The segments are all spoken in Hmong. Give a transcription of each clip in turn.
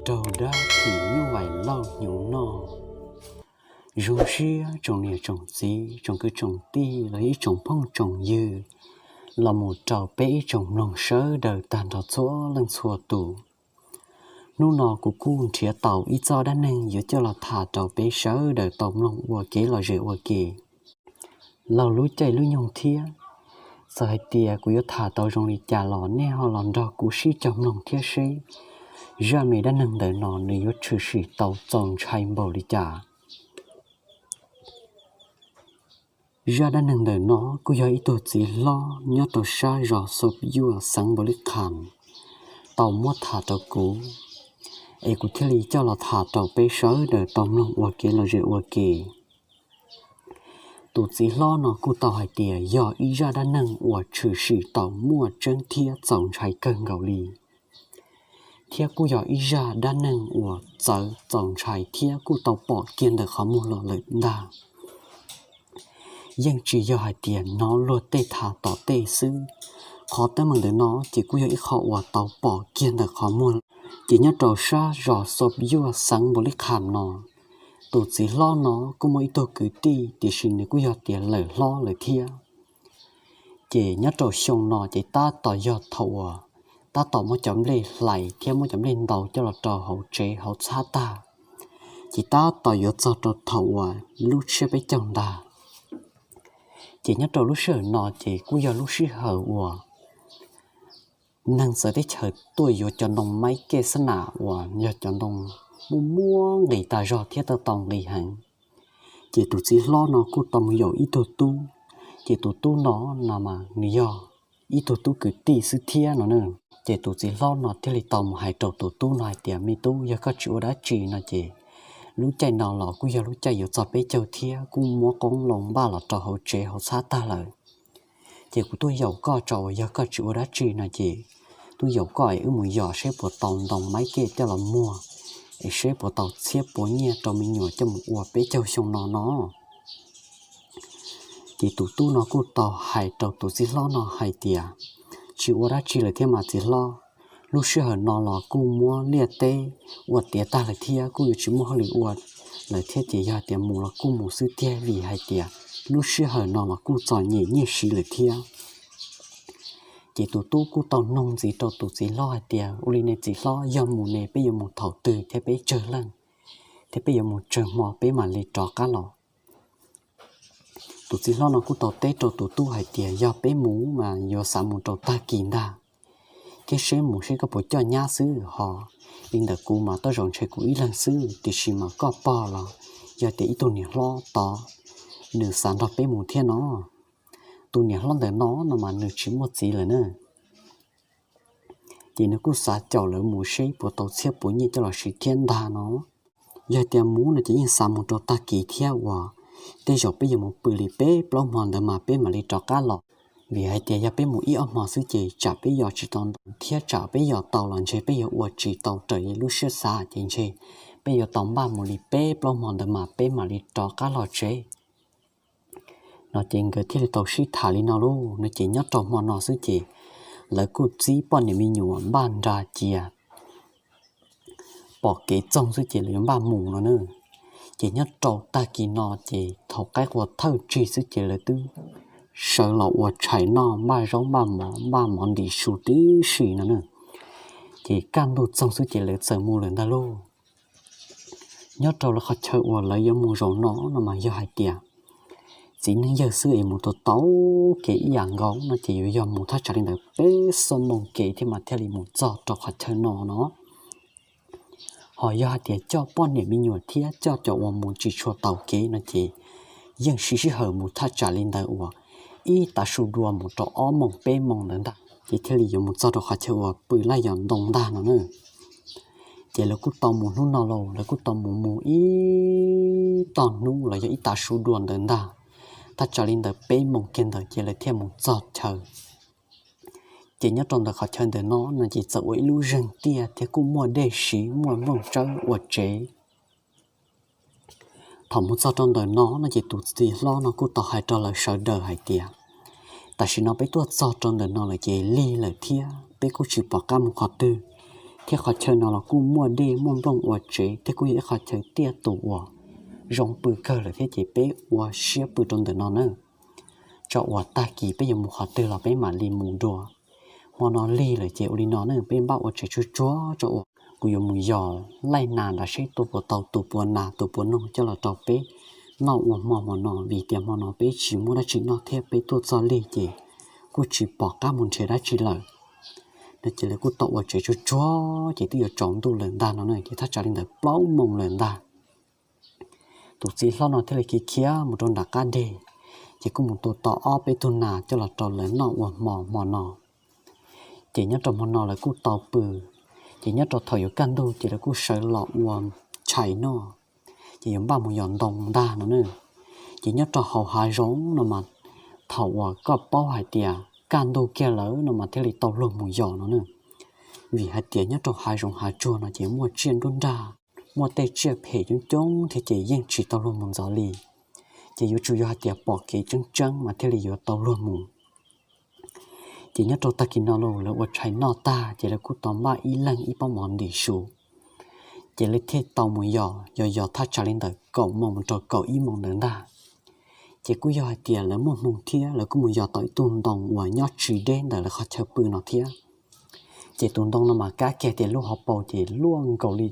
Raug dab phim nyuj vais lauj hnyuv noj. Zoo siab tsoom niam tsoom txiv, tsoom kwv tsoom tij los ib tsoom phooj tsoom ywg los mus rau peb ib tsoom mloog sawv daws tag nrho txhua leej txhua tus. Hnub no kuv kuj nrhiav tau ib txoj dab neeg yuav coj los tham rau peb sawv daws tau mloog ua kev lom zem ua ke. Laug lub caij lub nyoog thiab, txawm hais tias kuv yuav tham tau zoo li cas los nej ho los nrog kuv sib cog mloog thiab seb zaj me dab neeg ntawm no nws yuav tshwm sim tau txaus ntshai npaum li cas. Zaj dab neeg ntawm no kuj yog ib tug txiv hlob nyob rau sab zos Xos Yuaj xeev Npaus Lis Kham tau muab tham rau kuv, es kuv thiaj li coj los tham rau peb sawv daws tau mloog ua kev lom zem ua ke. Tus txiv hlob no kuj tau hais tias yog ib zaj dab neeg uas tshwm sim tau muaj tseeb thiab txaus ntshai kawg nkaus li, thiab kuj yog ib zaj dab neeg uas txawv txaus ntshai thiab kuj tau pom kiag ntawm qhov muag los lawm ntag. Yeej tsis yog hais tias hnov luag tej tham tom tej xwb, qhov teeb meem ntawm no ces kuj yog ib qho uas tau pom kiag ntawm qhov muag. Ces nyob rau sab zos Xos Yuaj xeev Npaus Lis Kham no, tus txiv hlob no kuj muaj ib tug kwv tij, tiam sis nws kuj yog tias lawm hlob lawm thiab. Ces nyob rau xyoo no ces tab tom yog thaum uas tab tom muab cov nplej hlais thiab muab cov nplej ntaus coj los rau hauv tsev hauv txhab tag, ces tab tom yuav txog rau thaum uas lub tsiab peb caug ntag. Ces nyob rau lub sij hawm no ces kuj yog lub sij hawm uas neeg txawv teb chaws tuaj yuav cov ntoo maib kej xab nam uas yog cov ntoo muaj muab nqis tas zog thiab tau tau nqis heev. Ces tus txiv hlob no kuj tau mus yaum ib tug tub, ces tus tub no no mas nws yog ib tug tub kwv tij xwb thiab no na. Ces tus txiv hlob no thiaj li tau mus hais rau tus tub no hais tias, me tub, yog koj tsis ua dab tsi no ces lub caij no los kuj yog lub caij yuav txog peb caug thiab kuj muab qoob loo npaj los rau hauv tsev hauv txhab tag lawm. Ces kuv tuaj yaum koj tso, yog koj tsis ua dab tsi no ces tuaj yaum koj es wb mus yos seb puas tau ntoo maib kej coj los muag, es seb puas tau txhiab puas nyiaj rau me nyuam coj mus ua peb caug xyoo no no. Ces tus tub no kuj tau hais rau tus txiv hlob no hais tias, tsis ua dab tsi lawm thiab mas txiv hlob, lub sij hawm no los kuj muab liaj teb ua tiav tag lawm thiab kuj yuav tsis muaj hauj lwm ua lawm thiab ces yog tias mus los kuj mus xwb tiag vim hais tias lub sij hawm no los kuj txom nyem nyiaj siv lawm thiab. Ces tus tub kuj tau noog ntxiv rau tus txiv hlob hais tias, ua li ne txiv hlob, yog mus ne peb yuav mus thaum twg thiab peb tsawg leej, thiab peb yuav mus tsawg hmo peb mam li rov qab los? Tus txiv hlob no kuj tau teb rau tus tub hais tias, yog peb mus mas yuav xav mus rau tag kis ntag, thiab seb mus seb koj puas coj nyab xwb ho. Li ntawm kuv mas tej zaum ntshe kuv ib leeg xwb, tiam sis mas koj pog los yog tias ib tug niam hlob tod, nws xav nrog peb mus thiab no. Tus niam hlob ntawm no no mas nws tsis muaj txiv lawm na. Ces nws kuj xav caum lawv mus seb puas tau txhiab puas nyiaj coj los siv thiab ntag no. Yog tias mus no ces yeej xav mus rau tag kis thiab uas tej zaum peb yuav mus pw li peb plaub hmo ntawd mas peb mam li rov qab los. Vim hais tias yog peb mus ib ob hmo xwb ces tsam peb yos tsis tau ntau thiab tsam peb yos tau los ntshe peb yuav ua tsis tau raws li lub siab xav ces ntshe peb yuav tau npaj mus li peb plaub hmo ntawd mas peb mam li rov qab los tsev. No ces nkawd thiaj li tau sib tham li no lauj. No ces nyob rau hmo no xwb ces lawv kuj txib poj niam me nyuam npaj nra cia, pom kev txoog xwb ces lawv yuav npaj mus no na. Ces nyob rau tag kis no ces thaum qaib qua thawj tsig xwb ces lawv twb sawv los ua tshais noj, npaj zaub npaj mov, npaj mov ntim su tib si no na. Ces kaj ntug txoog xwb ces lawv txawm mus lawm ntag lauj. Nyob rau lawv qhov chaw uas lawv yuav mus zaum no no mas yog hais tias txiv neej yawg xwb es mus tau tau kev ib yam nkaus no ces yuav yog mus thaj tsam li ntawd peb xuab moos kev thiab mas thiaj li mus txog rau qhov chaw no no. Ho yog hais tias coj poj niam me nyuam thiab coj cov uas mus tsis tshua taus kev no ces yeej siv sij hawm mus thaj tsam li ntawd uas ib tav su dua mus rau ob moos peb moos ntawd ntag ces thiaj li yuav mus txog rau qhov chaw uas pw laj yos ntoo ntag no na. Ces lawv kuj tau mus hnub no lauj, lawv kuj tau mus mus ib tog hnub los yog ib tav su dua ntawd ntag. Thaj tsam li ntawd peb moos kiag ntawd ces lawv thiaj mus txog chaw. Ces nyob rau ntawm qhov chaw ntawm no no ces txawm ua ib lub zeeg tiaj thiab kuj muaj dej siv muaj nplooj tsawb ua tsev. Thaum mus txog rau ntawm no no ces tus txiv hlob no kuj tau hais rau lawv sawv daws hais tias, tam sim no peb tuaj txog rau ntawm no lawm ces lig lawm thiab peb kuj tsis pom qab mus qhov twg, Thiab qhov chaw no los kuj muaj dej muaj nplooj ua tsev thiab kuj yog ib qhov chaw tiaj tus uas zoo pw kawg lawm thiab ces peb ua siab pw rau ntawm no na. Tso uas tag kis peb yuav mus qhov twg los peb mam li mus dua. Hmo no lig lawm ces ua li no ne, peb npaj ua tsev tsuag tsuag tso uas kuv yuav mus yos laij nas nram seb tua puas tau tus puas nas tus puas noog coj los rau peb noj ua hmo hmo no, vim tias hmo no peb tsis muaj dab tsi noj thiab peb tuaj txog lig ces kuj tsis pom qab mus nrhiav dab tsi lawm. No ces lawv kuj tau ua tsev tsuag tsuag ces twb yuav tsaus ntuj lawm ntag no na, ces thaj tsam li ntawd plaub moos lawm ntag. Tus txiv hlob no thiaj li khiav khiav mus rau nram qab deg, ces kuj mus tua tau ob peb tug nas coj los rau lawv noj ua hmo hmo no. Ces nyob rau hmo no lawv kuj tau pw, ces nyob rau thaum yuav kaj ntug ces lawv kuj sawv los ua tshais noj, ces yuav npaj mus yos ntoo ntag no na. Ces nyob rau hauv hav zoov no mas, thaum uas koj paub hais tias kaj ntug kiag lawm no mas thiaj li tau luag mus yos no na. Vim hais tias nyob rau hav zoov hav tsuag no ces muaj tsiaj nruab nrag, muaj tej tsiaj phem coob coob thiab ces yeej tsis tau luag mus ntxov li. Ces yuav tsum yog hais tias pom kev tseeb tseeb mas thiaj li yuav tau luag mus. Ces nyob rau tag kis no los lawv ua tshais noj tag ces lawv kuj tau npaj ib leeg ib pob mov ntim su, ces lawv thiaj tau mus yos, yos yos thaj tsam li ntawm kaum moos mus rau kaum ib moos ntawd ntag. Ces kuj yog hais tias lawv muaj hmoo thiab lawv kuj mus yos tau ib tug ntoo uas nyob tsis deb ntawm lawv qhov chaw pw no thiab. Ces tus ntoo no mas kab kiag tias lub hauv paus ces luaj nkaus li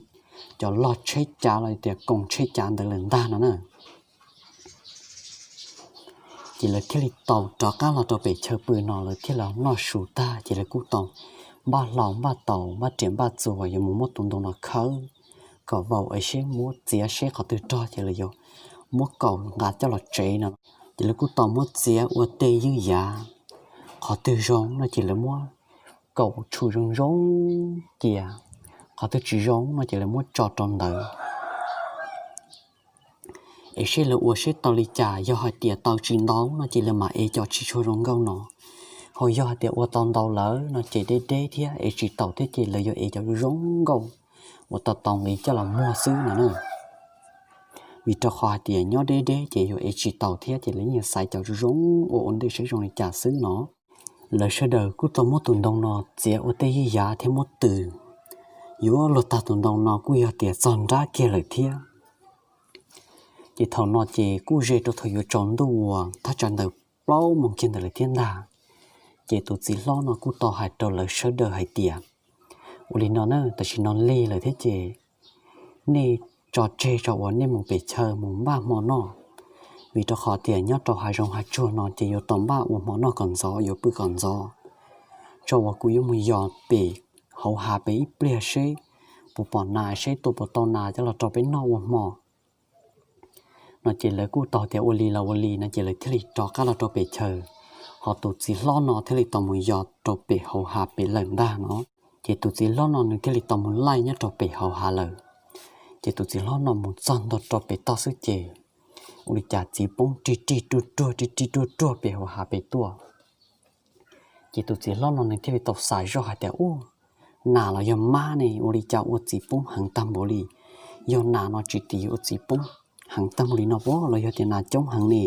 cov log tsheb cav los tias koom tsheb cav ntawd lawm ntag no na. Ces lawv thiaj li tau rov qab los rau pem chaw pw no, lawv thiaj los noj su tag ces lawv kuj tau npaj hlau npaj taus npaj riam npaj txuas yuav mus muab tus ntoo no khawb kom vau es seb muab txiav seb qhov twg rog ces lawv yuav muab kaum nqa coj los tsev no. Ces lawv kuj tau muab txiav ua tej ywj yav, qhov twg zoo no ces lawv muab kaum tshum zoo zoo cia, qhov twg tsis zoo no ces lawv muab tso rau ntawd es seb lawv ua seb tau li cas. Yog hais tias tau tsis ntau no ces lawv mam ev cov tsis tshua zoo nkauj no, ho yog hais tias ua tau ntau lawm no ces deb deb thiab ev tsis taus thiab ces lawv yuav ev cov zoo nkauj uas tau tau nqi coj los muag xwb no na. Vim rau qhov hais tias nyob deb deb ces yuav ev tsis taus thiab ces lawv yeej yuav xaiv cov zoo zoo ua ua ntej seb zoo li cas xwb no. Lawv sawv daws kuj tau muab tus ntoo no txiav ua tej ywj yav thiab muab tws, yuav luag tag tus ntoo no kuj yog tias txog nrab kiag lawm thiab. Ces thaum no ces kuj ze rau thaum yuav tsaus ntuj uas thaj tsam ntawm plaub moos kiag ntawd lawm thiab ntag. Ces tus txiv hlob no kuj tau hais rau lawv sawv daws hais tias, ua li no na, tam sim no lig lawm thiab ces nej tso tseg tso uas nej mus pem chaw mus npaj hmo noj, vim rau qhov tias nyob rau hav zoov hav tsuag no ces yuav tau npaj ua hmo noj kom ntxov yuav pw kom ntxov. Tso uas kuv yuav mus yos pem hauv hav pem ib pliag seb puas pom nas seb tua puas tau nas coj los rau peb noj ua hmo. No ces lawv kuj tau tias ua li los ua li no ces lawv thiaj li rov qab los rau pem chaw, ho tus txiv hlob no thiaj li tau mus yos rau pem hauv hav pem lawm ntag no. Ces tus txiv hlob no nws thiaj li tau mus laij nyob rau pem hauv hav lawm. Ces tus txiv hlob no mus txog ntua rau pem toj xwb ces ua li cas txiv poob rig rig ruag ruag rig rig ruag ruag pem hauv hav pem tuaj. Ces tus txiv hlob no nws thiaj li tau xav zoj hais tias, u, nas los yog mab ne, ua li cas ua txiv poob heev tag npaum li? Yog nas no tsis tim yuav ua txiv poob heev tag npaum li no pob los yog tias nas coob heev ne?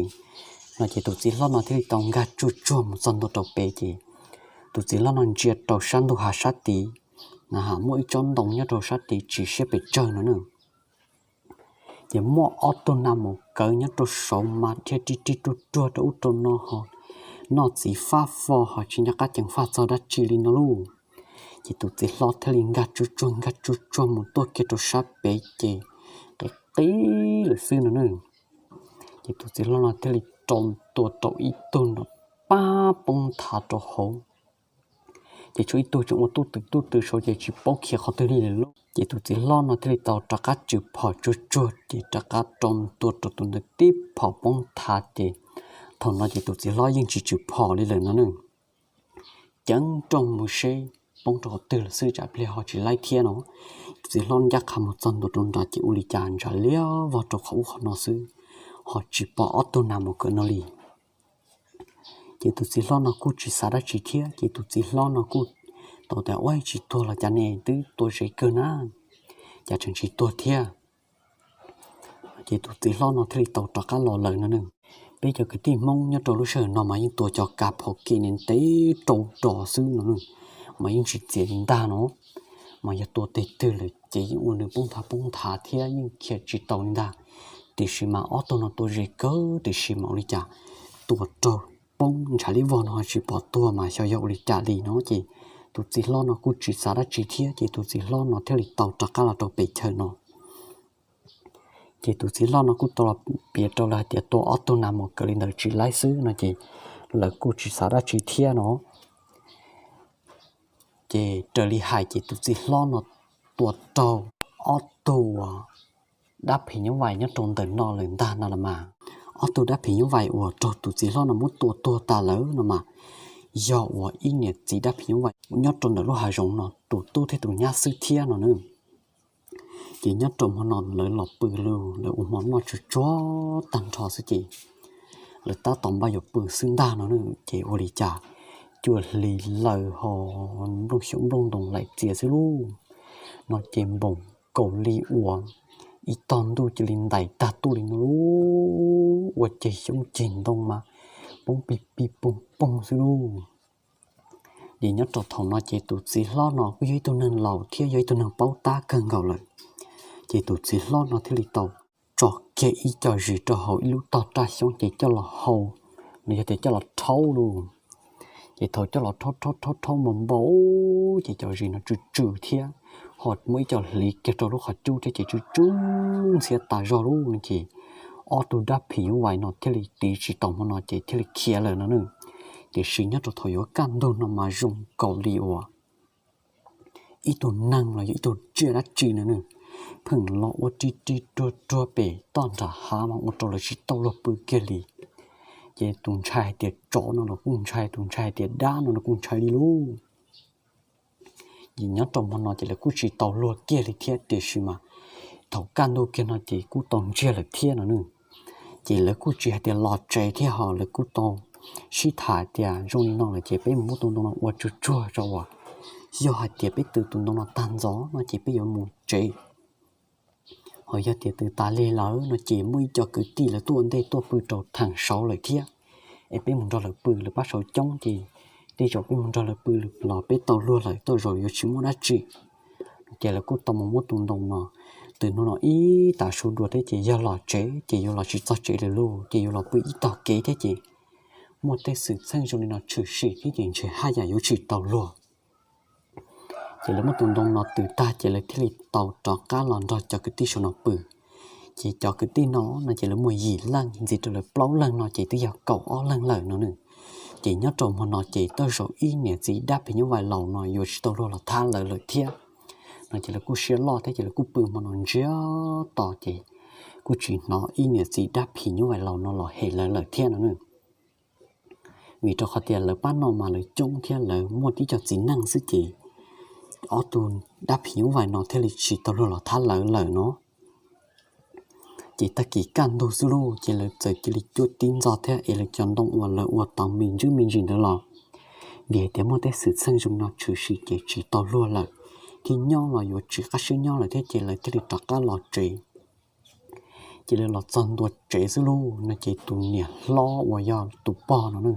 No ces tus txiv hlob no thiaj li tau nkag tsuag tsuag mus txog ntua rau pem ces tus txiv hlob no ntsia rau sab ntug hav sab tid, na ha muaj ib tsob ntoo nyob rau sab tid tsis siab pes tsawg no na. Ces muaj ob tug nag mus kawv nyob rau saud mas dhia rig rig ruag ruag rau ub rau no ho noj txiv fab fo ho tsis nco qab ceev faj txog dab tsi li no lauj. Ces tus txiv hlob thiaj li nkag tsuag tsuag nkag tsuag tsuag mus tuaj kiag rau sab pem ces qis qis lawm xwb no na. Ces tus txiv hlob no thiaj li rau tua rau ib tug nrov pab poob nthav rau hauv. Ces tshuav ib tug tseem ua tuj twm tuj twm saud ces tsis paub khiav qhov twg li lawm lauj. Ces tus txiv hlob no thiaj li tau rov qab tswm phom tsuag tsuag ces rov qab rau tua rau tus ntawd tib phom poob nthav ces thaum no ces tus txiv hlob yeej tsis tswm phom li lawm no na. Ceev nrooj mus seb poob rau qhov twg lawm xwb tsam pliag ho tsis laib thiab no. Tus txiv hlob ncaj qha mus txog ntua rau nrad ces ua li cas ntshav liab vog rau qhov ub qhov no xwb, ho tsis pom ob tug nag mus kawv no li. Ces tus txiv hlob no kuj tsis xav dab tsi thiab ces tus txiv hlob no kuj tau tias, ua tsis tuag los cas ne, twb tua ze kawg na, cas tseem tsis tuag thiab. Ces tus txiv hlob no thiaj li tau rov qab los lawm no na. Peb cov kwv tij Hmoob nyob rau lub sij hawm no mas yeej tua cov kav phom kev ntev rau dos xwb no na, mas yeej tsis txiav li ntag no. mas yog tua teg twg lawm ces yeej ua nws poob nthav poob nthav thiab yeej khiav tsis tau li ntag. Tiam sis mas ob tug no tua ze kawg tiam sis mas ua li cas tua raug poob ntshav li vog no ho tsis pom tuag mas xyov yog ua li cas li no ces tus txiv hlob no kuj tsis xav dab tsi thiab ces tus txiv hlob no thiaj li tau rov qab los rau pem chaw no. Ces tus txiv hlob no kuj tau los piav rau lawv hais tias tua ob tug nas mos kawg li ntawd tsis laib xwb no ces lawv kuj tsis xav dab tsi thiab no. Ces raws li hais ces tus txiv hlob no tua raug ob tug dab phim nyuj vais nyob rau ntawm no lawm ntag no los mas. Ob tug dab phim nyuj vais uas raug tus txiv hlob no muab tua tuag tas lawm no mas yog uas ib niam txiv dab phim nyuj vais nyob rau ntawm lub hav zoov no tus tub thiab tus nyab xwb thiab no na. Ces nyob rau hmo no lawv los pw lawm, lawv ua hmo noj tsuag tsuag tag nrho xwb ces lawv tab tom npaj yuav pw xwb ntag no na. Ces ua li cas cua hli laws ho nplooj xyoob nplooj ntoo laim txias xwb lauj. No ces npoos kaus li uas ib tog ntuj cia li ntais tag tuaj li no lauj, ua ceg xyoob ceg ntoo mas poob pig pig poog poog xwb lauj. Ces nyob rau thaum no ces tus txiv hlob no kuj yog ib tug neeg laus thiab yog ib tug neeg paub tab kawg nkaus lawm. Ces tus txiv hlob no thiaj li tau tso kiag ib co zis rau hauv ib lub tog raj xyoob ces coj los hau, no yog tias coj los rhaub lauj. Ces thaum coj los rhaub rhaub rhaub rhaub npau npau ces cov zis no tsw tsw thiab ho muaj ib co hliv kiag rau lub qhov cub thiab ces tsw tsw ntxhiab tas zog lauj no ces ob tug dab phim nyuj vais no thiaj li tiv tsis tau hmo no ces thiaj li khiav lawm no na. Tiam sis nyob rau thaum yuav kaj ntug no mas zoo nkaus li uas ib tug neeg los yog ib tug tsiaj dab tsi no na pheej los ua ri ri ruag ruag pem toj nram hav mas ua rau lawv tsis tau luag pw kiag li. Ces tus ntshai hais tias tsov no los kuj ntshai, tus ntshai hais tias dab no los kuj ntshai li lauj. Ces nyob rau hmo no ces lawv kuj tsis tau luag kiag li thiab tiam sis mas thaum kaj ntug kiag no ces kuj tau ntsiag lawm thiab no na. Ces lawv kuj tsis hais tias los tsev thiab ho lawv kuj tau sib tham tias zoo li no lawm ces peb mus muab tus ntoo no ua tsuag tsuag tso uas yog hais tias peb tws tus ntoo no tag ntxov no ces peb yuav mus tsev. Ho yog tias tws tas li lawm no ces muaj ib co kwv tij lawv tuaj ua ntej tuaj pw rau theem saud lawm thiab, es peb mus nrog lawv pw lawv pab saud coob ces tej zaum peb mus nrog lawv pw los peb tau luag lawm tej zaum yuav tsis muaj dab tsi. Ces lawv kuj tau mus muab tus ntoo no, tws hnub no ib tav su dua thiab ces yog los tsev ces yuav los tsis txog tsev lawm lauj, ces yuav los pw ib tog kev thiab ces muaj tej xwm txheej zoo li no tshwm sim thiab ces ntshe haj yam yuav tsis tau luag. Ces lawv muab tus ntoo no tws tag ces lawv thiaj li tau rov qab los nrog cov kwv tij saum no pw. Ces cov kwv tij no no ces lawv muaj yim leej ntxiv rau lawv plaub leeg no ces twb yog kaum ob leeg lawm no na. Ces nyob rau hmo no ces tej zaum ib niam txiv dab phim nyuj vais laus no yuav tsis tau luag los thab lawv lawm thiab. No ces lawv kuj siab loj thiab ces lawv kuj pw hmo no ntsiag to ces kuj tsis hnov ib niam txiv dab phim nyuj vais laus no los hem lawv lawm thiab no na. Vim rau qhov tias lawv pab no mas lawv coob thiab lawv muaj tib co txiv neej xwb ces ob tug dab phim nyuj vais no thiaj li tsis tau luag los thab lawv lawm no. Ces tag kis kaj ntug xwb lauj ces lawv txawm cia li cuab tib ntxo thiab es lawv cov ntoo uas lawv ua tau me ntsis me ntsis ntawd los, vim hais tias muaj tej xwm txheej zoo no tshwm sim ces tsis tau luag lawm, thiab nyob los yuav tsis qab siab nyob lawm thiab ces lawv thiaj li rov qab los tsev. Ces lawv los txog ntua tsev xwb lauj no ces tus niam hlob uas yog tus pog no na,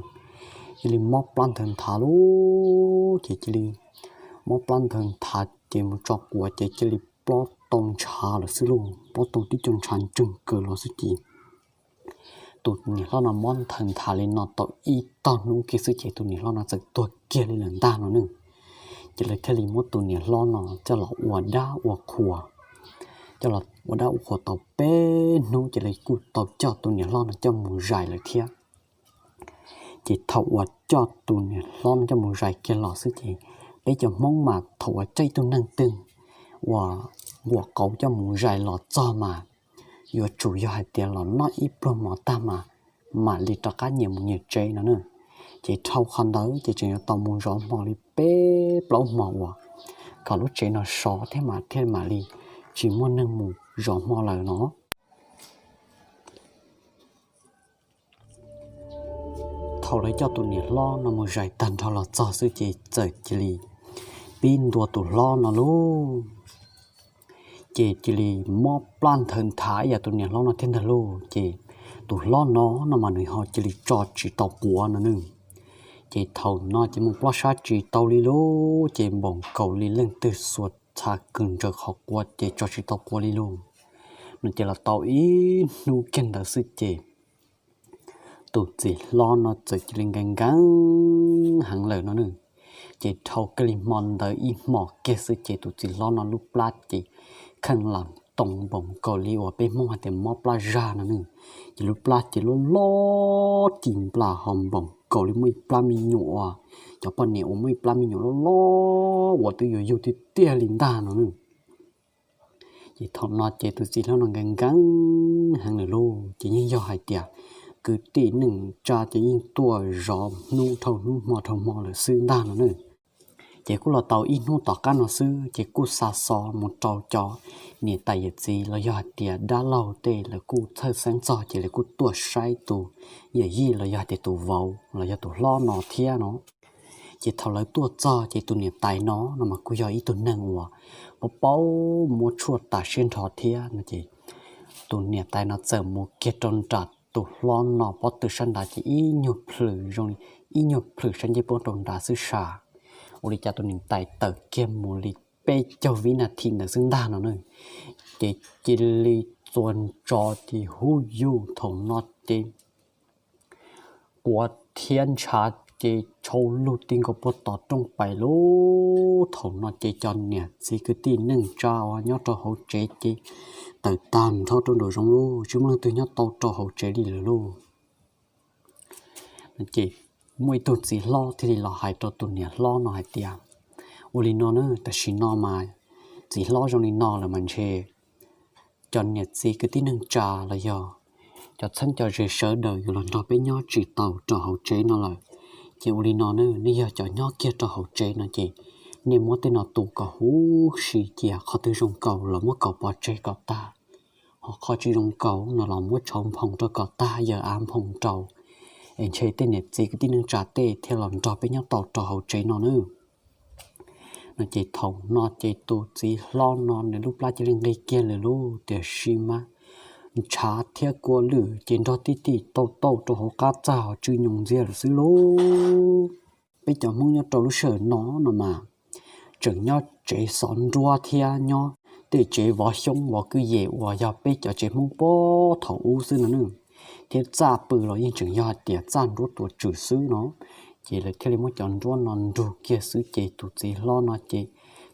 cia li mob plab nthawv nthav lauj, ces cia li mob plab nthawv nthav ces mus tso quav ces cia li plob tau ntshav lawm xwb lauj, plob tau tib co ntshav ntseeg kawg los xwb ces tus niam hlob no mob nthawv nthav li no tau ib tog hnub kiag xwb ces tus niam hlob no txawm tuag kiag li lawm ntag no na. Ces lawv thiaj li muab tus niam hlob no coj los ua dab ua qhua, coj los ua dab ua qhua tau peb hnub ces lawv kuj tau coj tus niam hlob no coj mus zais lawm thiab. Ces thaum uas coj tus niam hlob no coj mus zais kiag los xwb ces peb cov Hmoob mas thaum uas coj ib tug neeg twg uas nquam qauv coj mus zais los txog mas yuav tsum yog hais tias los noj ib pluag hmo tag mas mam li rov qab nyias mus nyias tsev no na. Ces dhau qhov ntawd ces tseem yuav tau mus zov hmo li peb plaub hmo uas kom lub tsev no sov thiab mas thiaj mam li tsis muaj neeg mus zov hmo lawm no. Thaum lawv coj tus niam hlob no mus zais tag nrho los txog xwb ces txawm cia li pib ntua tus hlob no lauj. Ces cia li mob plab nthawv nthav ib yam tus niam hlob no thiab ntag lauj. Ces tus hlob no no mas nws ho cia li tso tsis tau quav no nawb. Ces thaum no ces mus plob sab tsis tau li lauj, ces npaum nkaus li leej twg xuas txha kws ntsaws qhov quav ces tso tsis tau quav li lauj. No ces los tau ib hnub kiag ntawd xwb ces tus txiv hlob no txawm cia li nkees nkees heev lawm no ne. Ces dhau kiag li hmo ntawd ib hmos kiag xwb ces tus txiv hlob no lub plab ces kheej lam toos npaum nkaus li uas peb Hmoob hais tias mob plab zag no ne. Ces lub plab ces loj loj ci nplas ho npaum nkaus li muaj ib plab me nyuam uas, cov poj niam uas muaj ib plab me nyuam loj loj uas twb yuav yug tiag tiag li ntag no ne. Ces thaum no ces tus txiv hlob no nkees nkees heev lawm lauj, ces yeej yog hais tias kwv tij neej tsa ces yeej tuaj zov hnub dhau hnub hmo dhau hmo lawm xwb ntag no ne. Ces kuj los tau ib hnub tom qab no xwb ces kuj xa xov mus rau cov niam tais yawm txiv los yog hais tias dab laug tej lawv kuj txhawj xeeb txog ces lawv kuj tuaj saib tus yawm yij los yog hais tias tus vauv los yog tus hlob no thiab no. Ces thaum lawv tuaj txog ces tus niam tais no no mas kuj yog ib tug neeg uas paub paub muab tshuaj tas siab nrho thiab no ces tus niam tais no txawm mus kiag rau nram tus hlob no pob tw sab nrad ces ib nyuag plhws zoo li ib nyuag plhws sab ncej puab rau nrad xwb sas. Ua li cas tus niam tais tawm kiag mus li peb caug vib nas this ntawd xwb ntag no ne, ces cia li txua ntso ces hub yug thaum no ces quav thiab ntshav ces tshau lug ti nkaus puag tom rooj pais lauj. Thaum no ces cov niam txiv kwv tij neej tsa uas nyob rau hauv tsev ces tawm tag nrho rau nraum zoov lauj, tsis muaj leej twg nyob tau rau hauv tsev li lawm lauj. Ces muaj ib tug txiv hlob thiaj li los hais rau tus niam hlob no hais tias, ua li no na, tam sim no mas txiv hlob zoo li no lawm mas ntshe cov niam txiv kwv tij neej tsa los yog cov txheeb cov ze sawv daws yuav los nrog peb nyob tsis tau rau hauv tsev no lawm. Ces ua li no na, nej yog cov nyob kiag rau hauv tsev no ces nej muab tej no tu kom huv si cia, qhov twg zoo nkaus los muab kaus pov tseg kom tag, ho qhov tsis zoo nkaus no los muab tshauv nphoo rau kom tag, yawm av nphoo rau, es ntshe tej niam txiv kwv tij neej tsa tej thiaj los nrog peb nyob tau rau hauv tsev no na. No ces thaum no ces tus txiv hlob no nws lub plab cia li nqig kiag lawm lauj, tiam sis mas ntshav thiab kua lwj ces nrog tib tij tauj tauj rau hauv qab txaj ho tsw nyoos ntxiag lawm xwb lauj. Peb cov Hmoob nyob rau lub sij hawm no no mas tseem nyob tsev xov nruab thiab nyob tej tsev vov xyoob vov kwj yem uas yog peb cov tsev Hmoob puag thaum ub xwb no ne, thiab txaj pw los yeej tseem yog hais tias txaj nruab tuav tswm xwb no. Ces lawv thiaj li muab cov nruab no nrug kiag xwb ces tus txiv hlob no ces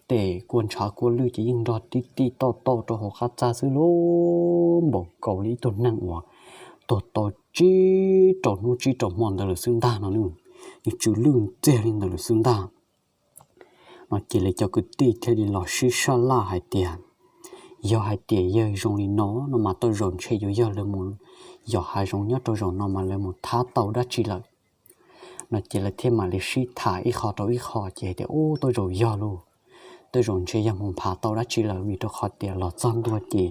tej kua ntshav kua lwj ces yeej nrog tib tij tauj tauj rau hauv qab txaj xwb lauj, npaum nkaus li ib tug neeg uas tuag tau tsib rau hnub tsib rau hmo ntawd lawm xwb ntag no ne, yeej tsw lwj ntxiag li ntawd lawm xwb ntag. No ces lawv cov kwv tij thiaj li los sib sab laj hais tias, yog hais tias yawg zoo li no no mas tej zaum ntshe yuav yog lawv mus yos hav zoov nyob rau zaum no mas lawv mus thab tau dab tsi lawm. No ces lawv thiaj mam li sib tham ib qho rau ib qho ces hais tias, ub, tej zaum yog lauj, tej zaum ntshe yog mus nphav tau dab tsi lawm, vim rau qhov tias los txog ntua ces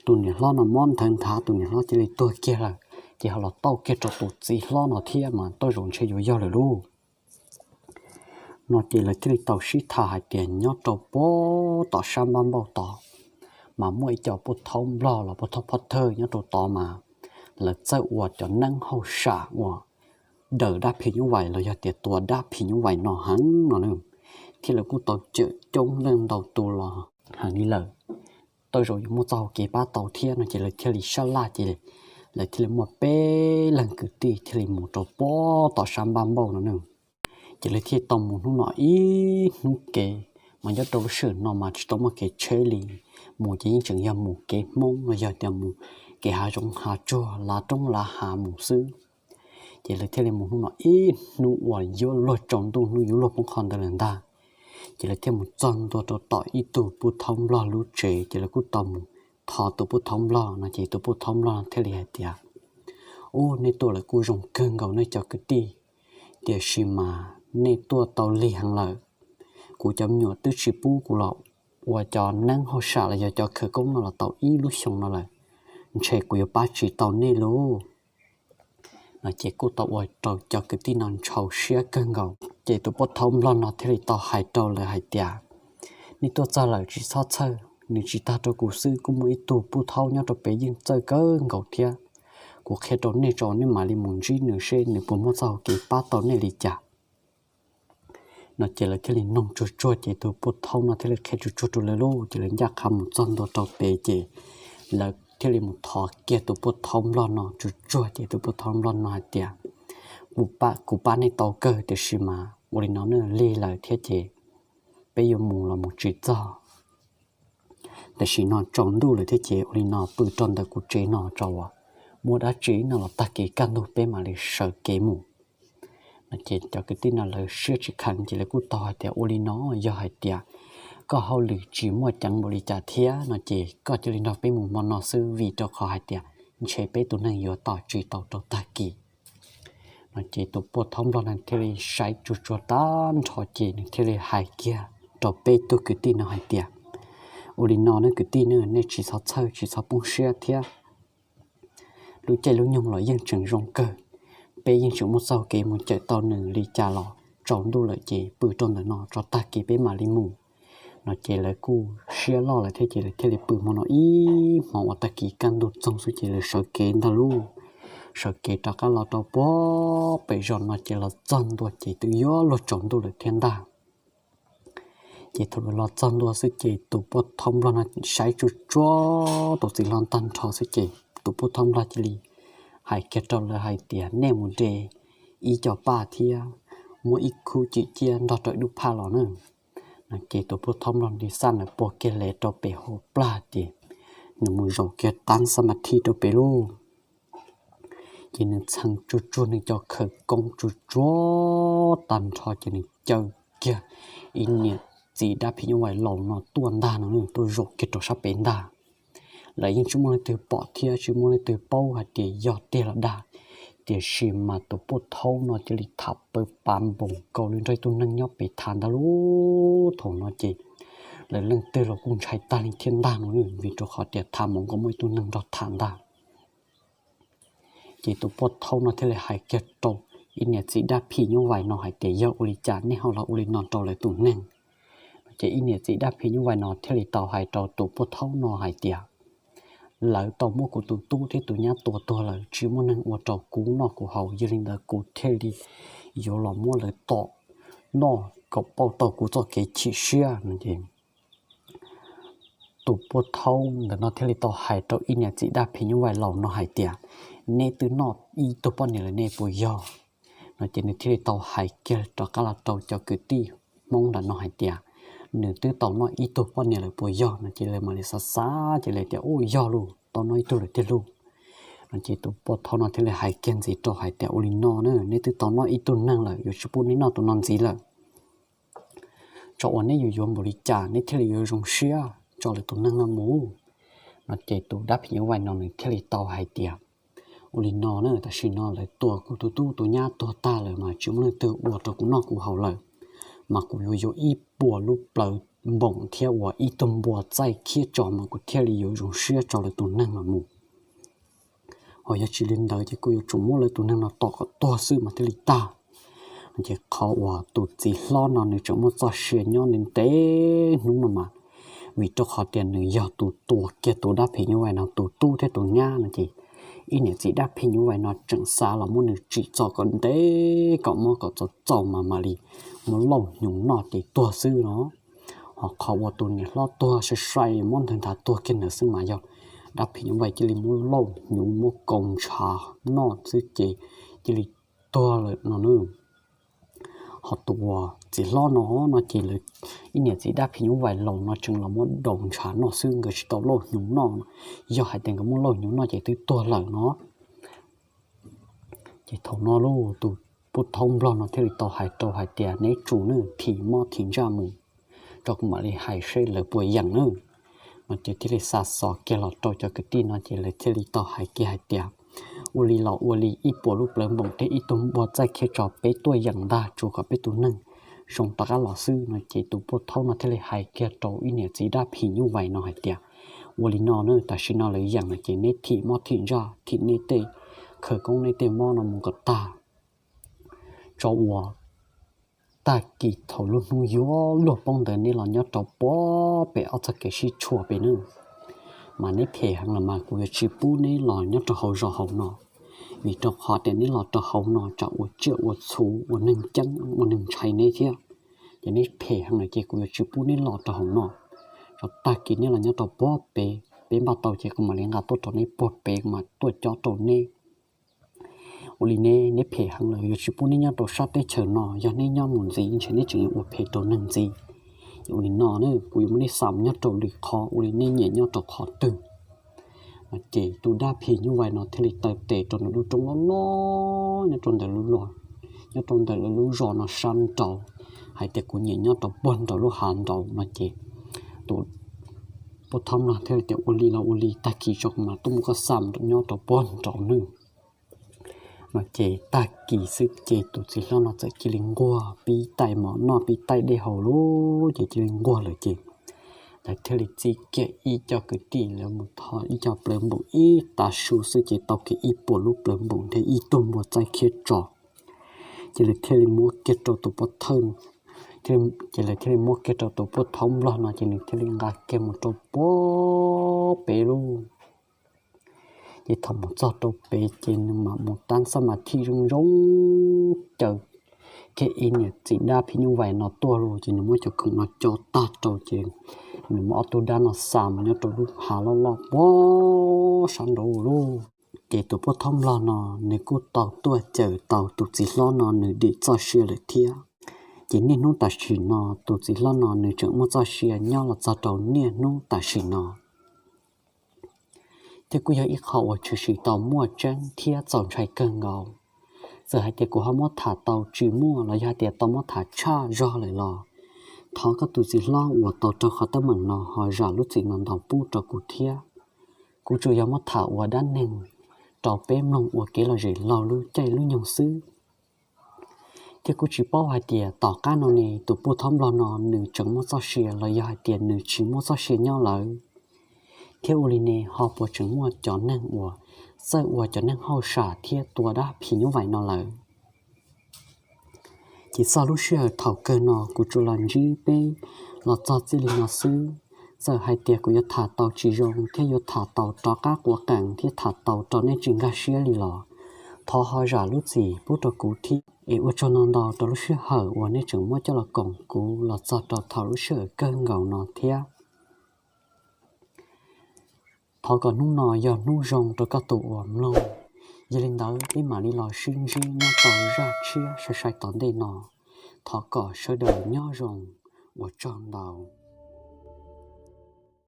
tus niam hlob no mob nthawv nthav, tus niam hlob cia li tuag kiag lawm, ces ho los tauj kiag rau tus txiv hlob no thiab mas tej zaum ntshe yuav yog lawm lauj. No ces lawv thiaj li tau sib tham hais tias nyob rau puag tom sab npab npauj tod mas muaj ib co pub thaub nplog los pub thaub phob thawj nyob rau tod mas lawv txawj ua cov neeb hauj sam uas daws dab phim nyuj vais los yog tias tua dab phim nyuj vais no heev no ne, thiab lawv kuj tau cawm coob leej ntau tus los heev li lawm, tej zaum yuav muaj txoj hau kev pab tau thiab no ces lawv thiaj li sab laj ces lawv thiaj li muaj peb leeg kwv tij thiaj li mus rau puag tom sab npab npauj no ne. Ces lawv thiaj tau mus hnub no ib hnub kev, mas nyob rau lub sij hawm no mas tsis tau muaj kev tsheb li, mus ces yeej tseem yog mus kev Hmoob los yog tias mus kev hav zoov hav tsuag lav roob lav hav mus xwb. Ces lawv thiaj li mus hnub no ib hnub uas yuav luag tsaus ntuj hnub yuav luag poob qho ntawd lawm ntag. Ces lawv thiaj mus txog ntua rau tom ib tug pub thaub nplog lub tsev, ces lawv kuj tau mus thov tus pub thaub nplog no ces tus pub thaub nplog thiaj li hais tias, ub, nej tuaj lawm kuj zoo kawg nkaus nej cov kwv tij, tiam sis mas nej tuaj tau lig heev lawm. Kuv cov me nyuam twb tsis pub kuv los ua cov neeb hauj sam los yog cov khawv koob no los tau ib lub xyoo no lawm, ntshe kuv yuav pab tsis tau nej lauj. No ces kuj tau ua rau cov kwv tij no ntshaus siab kawg nkaus. Ces tus pub thaub nplog no thiaj li tau hais rau lawv hais tias, nej tuaj txog lawm tsis txhob txhawj, nws tsis tag rau kuv xwb, kuj muaj ib tug pub thaub nyob rau pem yeej txawj kawg nkaus thiab. Kuv qhia rau nej tso, nej mam li mus ntsib nws seb nws puas muaj txoj hau kev pab tau nej li cas. No ces lawv thiaj li noog tsuag tsuag ces tus poj thaub no thiaj li qhia tsuag tsuag rau lawv lauj, ces lawv ncaj qha mus txog ntua rau pem ces lawv thiaj li mus thov kiag tus poj thaub nplog no tsuag tsuag ces tus poj thaub nplog no hais tias, kuv pab nej tau kawg, tiam sis mas ua li no ne, lig lawm thiab ces peb yuav mus los mus tsis txog. Tam sim no tsaus ntuj lawm thiab ces ua li no pw rau ntawm kuv tsev no tso, muaj dab tsi no los tag kis kaj ntug peb mam li sawv kev mus. No ces cov kwv tij no lawv siab tsis kheev ces lawv kuj tau hais tias, ua li no yog hais tias koj hauj lwm tsis muaj ceev npaum li cas thiab no ces koj cia li nrog peb mus hmo no xwb, vim rau qhov hais tias ntshe peb tus neeg yuav tos tsis tau rau tag kis. No ces tus poj thaub nplog no thiaj li saib tsuag tsuag tag nrho ces nws thiaj li hais kiag rau peb tug kwv tij no hais tias, ua li no ne kwv tij ne, nej tsis txhob txhawj tsis txhob poob siab thiab. Lub caij lub nyoog los yeej tseem zoo kawg, peb yeej tseem muaj txoj kev mus cawm tau nws li cas los tsaus ntuj lawm ces pw rau ntawm no tso tag kis peb mam li mus. No ces lawv kuj siab loj lawm thiab ces lawv thiaj li pw hmo no ib hmos uas tag kis kaj ntug txoog xwb ces lawv sawv kev ntag lauj. Sawv kev rov qab los rau puag pem zos no ces los txog ntua ces twb yuav luag tsaus ntuj lawm thiab ntag. Ces thaum lawv los txog ntua xwb ces tus poj thaub nplog no saib tsuag tsuag tus txiv hlob tag nrho xwb ces tus poj thaub nplog cia li hais kiag rau lawv hais tias, nej mus de ib co paj thiab muab ib khub cim ciaj nrog rau ib lub phaj los na. No ces tus poj thaub nplog nti xaj ntawd puag kiag le rau pem hauv plag ces nws mus zaum kiag tab xab ma thi rau pem lauj. Ces nws txheev tsuag tsuag nws cov khawv koob tsuag tsuag tag nrho ces nws caw kiag ib niam txiv dab phim nyuj vais laus no tuaj ntag no, tuaj zaum kiag rau sab pem ntag. Lawv yeej tsis muaj leej twg pom thiab tsis muaj leej twg paub hais tias yog tiag los dag, tiam sis mas tus poj thaub no cia li tham pawv pav npoos nkaus li nrog ib tug neeg nyob pem tham ntag lauj. Thaum no ces lawv leej twg los kuj ntshai tag li thiab ntag no, vim rau qhov tias tham npaum nkaus muaj ib tug neeg nrog tham ntag. Ces tus poj thaub no thiaj li hais kiag rau ib niam txiv dab phim nyuj vais no hais tias, yog ua li cas nej ho los ua li no rau lawv tus neeg? Ces ib niam txiv dab phim nyuj vais no thiaj li tau hais rau tus poj thaub no hais tias, lawv tau muab kuv tus tub thiab tus nyab tua tuag lawm, tsis muaj neeg ua rau kuv noj kuv haus, yog li ntawd kuv thiaj li yuav los muab lawv tom noj kom pauj tau kuv txoj kev chim siab no ces tus poj thaub ntawm no thiaj li tau hais rau ib niam txiv dab phim nyuj vais laus no hais tias, neb twb noj ib tug poj niam lawm nej puas yog? No ces nws thiaj li tau hais kiag rov qab los rau cov kwv tij Hmoob ntawm no hais tias, nws twb tau noj ib tug poj niam lawm puas yog? No ces lawv mam li xav xav ces lawv tias, u, yog lauj, tau noj ib tug lawm tiag lauj. No ces tus poj thaub no thiaj li hais kiag ntxiv rau hais tias, ua li no na, neb twb tau noj ib tug neeg lawm, yuav tsis pub neb noj tus no ntxiv lawm. Tso uas neb yuav yuav npaum li cas neb thiaj li yuav zoo siab tso lawv tus neeg no mus. No ces tus dab phim nyuj vais no nws thiaj li tau hais tias, ua li no na, tam sim no lawv tua kuv tus tub tus nyab tuag tag lawm mas tsis muaj leej twg ua rau kuv noj kuv haus lawm, mas kuv yuav yuav ib puas lub plawv npoos thiab uas ib tug npua txaij khiab tso mas kuv thiaj li yuav zoo siab tso lawv tus neeg no mus. Ho yog tsis li ntawd ces kuv yuav tsum muab lawv tus neeg no tom kom tuag xwb mas thiaj li tag. Ces qhov uas tus txiv hlob no nws tseem muaj txoj sia nyob ntev hnub no mas, vim rau qhov tias nws yog tus tua kiag tus dab phim nyuj vais no tus tub thiab tus nyab no ces, ib niam txiv dab phim nyuj vais no tseem xav los muab nws tsim txom kom ntev kom mob kom txaus txaus mas mam li muab lauj hnyuv noj ces tuag xwb no. Ho qhov uas tus niam hlob tuag sai sai muab ntawg nthav tuag kiag ntawd xwb mas yog dab phim nyuj vais cia li muab lauj hnyuv muab kaus ntshav noj xwb ces cia li tuag lawm no na. Ho tus uas txiv hlob no no ces lawv ib niam txiv dab phim nyuj vais laus no tseem los muab daus ntshav noj xwb, nkawd tsis tau lauj hnyuv noj. Yog hais tias nkawd muab lauj hnyuv noj ces twb tuag lawm no. Ces thaum no lauj, tus poj thaub nplog no thiaj li tau hais rau hais tias, neb tsum ne, thim mob thim ntsaj mus, tso kuv mam li hais seb lawv puas yeem na. No ces thiaj li xa xov kiag los rau cov kwv tij no ces lawv thiaj li tau hais kiag hais tias, ua li los ua li, ib puas lub plawv npoos thiab ib tug npua txaij khiab tso peb tuaj yeem ntag, tsuas kom peb tus neeg zoo rov qab los xwb no. Ces tus poj thaub no thiaj li hais kiag rau ib niam txiv dab phim nyuj vais no hais tias, ua li no na, tam sim no lawv yeem no ces neb thim mob thim ntsaj, thim neb tej khawv koob neb tej mob no mus kom tag, tso uas tag kis thaum lub hnub yuav luag poob ntawd neb los nyob rau puag pem ob txoj kev sib tshuam pem na. Mas neb phem heev los mas kuv yuav tsis pub neb los nyob rau hauv zos hauv no, vim rau qhov tias neb los rau hauv no tsam ua tsiaj ua txhu ua neeg ceeb ua neeg ntshai neb thiab. ces neb phem heev lawm ces kuv yuav tsis pub neb los rau hauv no. Tag kis neb los nyob rau puag pem, peb npaj tau ces kuv mam li nqa tuaj rau neb puag pem, kuv mam tuaj cob rau neb. Ua li ne, neb phem heev lawm, yuav tsis pub neb nyob rau sab teb chaws no, yog neb nyob mus ntxiv ntshe neb tseem yuav ua phem rau neeg ntxiv. Ces ua li no, kuv yuav muab neb xa mus nyob rau lwm qhov, ua li neb nyiam nyob rau qhov twg. Ces tus dab phim nyuj vais no thiaj li taw tes rau nws lub roob loj loj nyob rau ntawm lub, nyob rau ntawm lawv lub zos no sab nraud, hais tias kuv nyiam nyob rau puag nraum lub hav nraud no ces tus pub thob mlog thiaj li tias ua li los ua li, tag kis tso kuv mam tuaj muab koj xa mus nyob rau puag nraud nawb. No ces tag kis xwb ces tus txiv hlob no txawm cia li nquag pib taij mov noj pib taij dej haus lawm ces cia li nquag lawm ces lawv thiaj li txib kiag ib co kwv tij lawv mus tho ib co plawv npoom ib tav su xwb ces tau kiag ib puas lub plawv npoom thiab ib tug npua txaij khiab tso. Ces lawv thiaj li muab kiag rau tus pov thawj, ces lawv thiaj li muab kiag rau tus pub thob nplog no ces nws thiaj li nqa kiag mus rau puag pem lawm. Ces thaum mus txog rau pem ces nws mam mus tab xab mas thij zoo zoo, caw kiag ib niam txiv dab phim nyuj vais no tuaj lawm ces nws muab cov khoom no cob tag rau ces nws muab ob tug dab no xa mus nyob rau lub hav loj loj puag sab nraud lawm. Ces tus pub thob nplog no nws kuj tau tuaj cawm tau tus txiv hlob no nws dim txoj sia lawm thiab. Ces niaj hnub tam sim no tus txiv hlob no nws tseem muaj txoj sia nyob los txog rau niaj hnub tam sim no. Thiab kuj yog ib qho uas tshwm sim tau muaj tseeb thiab txaus ntshai kawg nkaus. Txawm hais tias kuv ho muab tham tau tsis muaj los yog hais tias tau muab tham tshaj zog lawm los thov koj tus txiv hlob uas tau raug qhov teeb meem no ho zam lub txim no ntau pub rau kuv thiab. Kuv tsuas yog muab tham ua dab neeg rau peb mloog ua kev lom zem laug lub caij lub nyoog xwb. Thiab kuj tsis paub hais tias tom qab no ne tus pub thob nplog no nws tseem muaj txoj sia los yog hais tias nws tsis muaj txoj sia nyob lawm. Thiab ua li ne ho puas tseem muaj cov neeg uas txawj ua cov neeg hauj sam thiab tua dab phim nyuj vais no lawm. Ces txog lub sij hawm thaum kawg no kuv tsuas los ntsib peb los txog txij li no xwb. Txawm hais tias kuv yuav tham tau tsis zoo thiab yuav tham tau rov qab quav qees thiab tham tau rau nej tsis nkag siab li los thov ho zam lub txim pub rau kuv thiab. Es ua tsaug ntau ntau rau lub sij hawm uas nej tseem muab coj los koom kuv los txog rau thaum lub sij hawm kawg nkaus no thiab. Thov kom hnub no yog hnub zoo rau koj tus uas mloog. Yog li ntawd peb mam li los sib ntsib nyob rau zaj tshiab sai sai tom ntej no. Thov kom sawv daws nyob zoo, ua tsaug ntau.